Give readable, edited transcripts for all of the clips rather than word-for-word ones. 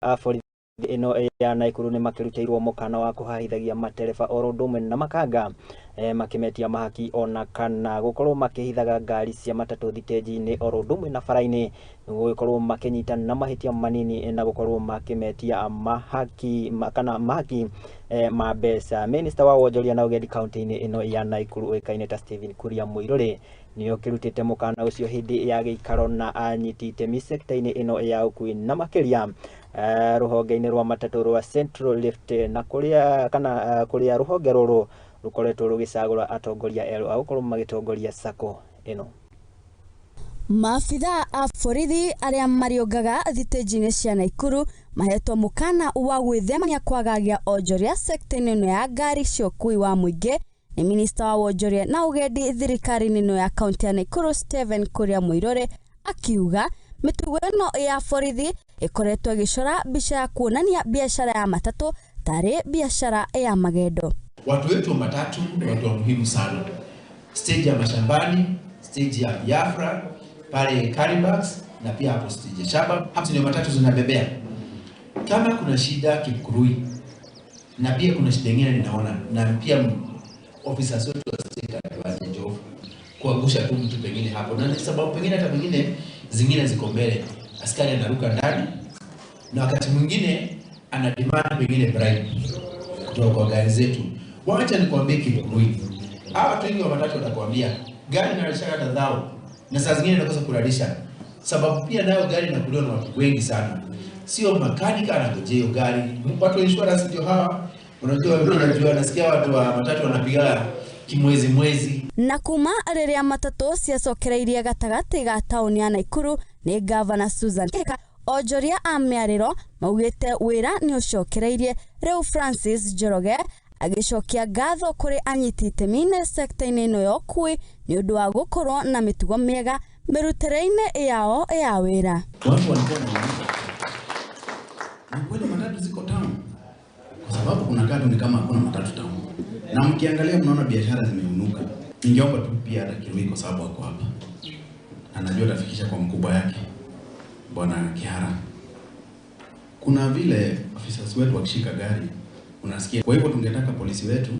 A borithi ĩno ya Naikuru nĩ makĩrutĩirwo mũkana wa kũhahithagia matereba oro ũndũ ũmwe na makanga makĩmetia mahaki ona kana gũkorwo makĩhithaga ngari cia matatũ thitĩnji-inĩ oro ũndũ ũmwe na bara-inĩ gũgĩkorwo makĩnyita na mahĩtia manini na gũkorwo makĩmetia mahaki kana mahaki ma mbeca. Minister wa wonjoria na ũgendi kaunti-inĩ ĩno ya Naikuru ũĩkaine ta Stephen Kuria Muiruri nĩ ũkĩrutĩte mũkana ũcio hĩndĩ ya gĩikaro na anyiti itemi sekta-inĩ ĩno ya ũkui na makĩria rũhonge-inĩ rwa matatũ rwa Central Rift na kũrĩa kana kũrĩa rũhonge rũrũ rũkoretwo rũgĩcagũra atongoria erũ a gũkorwo magĩtongoria sacco ĩno. Maabithaa a borithi arĩa mariũngaga thitĩnji-inĩ cia Naikuru mahetwo mũkana wa gwĩthemania kwagagia onjoria sekta-inĩ ĩno ya ngari cia ũkui wa mũingĩ nĩ minista wa wonjoria na ũgendi thirikari-inĩ ĩno ya kaunti ya Naikuru Stephen Kuria Muiruri akiuga mĩtugo ĩno ya borithi ĩkoretwo ĩgĩcora mbica ya kuonania biacara ya matatũ tarĩ biacara ya magendo. Watu wetu wa matatu ni watu wa muhimu sana. Stage ya mashambani, stage ya Biafra, pale Karibax na pia hapo stage ya Shaba. Hapo ndio matatu zinabebea. Kama kuna shida Kipkurui na pia kuna shida nyingine ninaona na pia officers wetu wa state advantage of kuangusha tu mtu pengine hapo, na ni sababu pengine hata pengine zingine ziko mbele, askari anaruka ndani na wakati mwingine ana demand pengine bribe kutoka kwa gari zetu. Wacha nikwambie Kipkurui, hawa watu wengi wa matatu watakwambia gari inarudisha hata dhao na saa zingine inakosa kurudisha, sababu pia nayo gari inakuliwa na watu wengi sana, sio makanika anangojea hiyo gari, watu wa insurance ndio hawa. Unajua, unajua nasikia watu wa matatu wanapiga kimwezi mwezi. Na kuma rĩrĩa matatũ ciacokereirie gatagatĩ ga taũni ya Naikuru nĩ Gavana Susan Kihika onjoria a mĩarĩro maugĩte wĩra nĩ ũcokereirie. Rĩu Francis Njoroge agĩcokia ngatho kũrĩ anyiti itemi sekta-inĩ ĩno ya ũkui nĩ ũndũ wa gũkorwo na mĩtugo mĩega mĩrutĩre-inĩ yao ya wĩra. Watu walikuwa wanauliza, ni kweli matatu ziko town? Kwa sababu kuna katu ni kama hakuna matatu town. Na mkiangalia mnaona biashara zimeinuka. Ningeomba tu pia hata Kirui kwa sababu ako hapa. Anajua atafikisha kwa mkubwa yake Bwana Kihara. Kuna vile officers wetu wakishika gari unasikia. Kwa hivyo tungetaka polisi wetu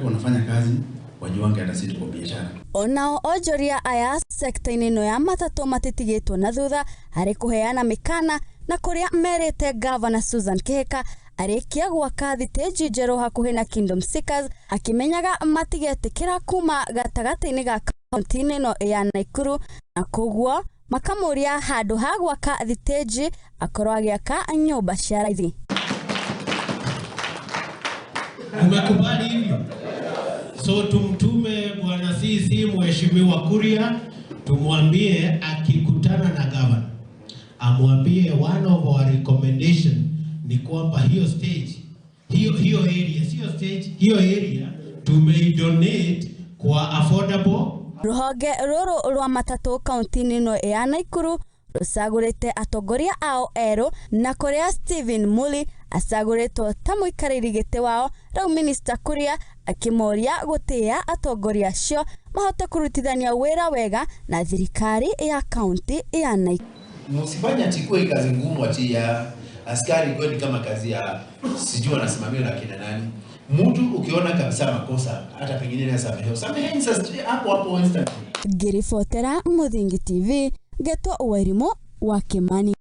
wanafanya kazi wajiwange hata sisi tuko biashara. Onao onjoria aya sekta-inĩ ĩno ya matatũ matitigĩtwo na thutha harĩ kũheana mĩkana na kũrĩa merĩte Gavana Susan Kihika arĩkia gwaka thitĩnji njerũ hakuhĩ na Kingdom Seekers akĩmenyaga matigetĩkĩra kuma gatagatĩ-inĩ ga kaunti-inĩ ĩno ya Naikuru na koguo makamũria handũ ha gwaka thitĩnji akorwo agĩaka nyũmba cia raithi. Umekubali hivyo? So tumtume bwana CC Mheshimiwa Kuria, tumwambie akikutana na governor amwambie one of our recommendation ni kwamba hiyo stage, hiyo area, sio stage, hiyo area tumeidonate kwa affordable. Rũhonge rũrũ rwa matatũ kaunti-inĩ ĩno ya Naikuru rũcagũrĩte atongoria ao erũ na kũrĩa Stephen Muli acagũrĩtwo ta mũikarĩri gĩtĩ wao. Rĩu Minister Kuria akĩmoria gũtĩĩa atongoria acio mahote kũrutithania wĩra wega na thirikari ya kaunti ya Naikuru. Msifanye ati kuwe kazi ngumu ati ya askari kweli kama kazi ya sijui wanasimamiwa na kina nani. Mtu ukiona kabisa makosa hata pengine ni samehe, sameheni sasa hapo hapo instantly. Ngĩribotera Mũthingi TV, ngetwo Wairimu wa Kimani.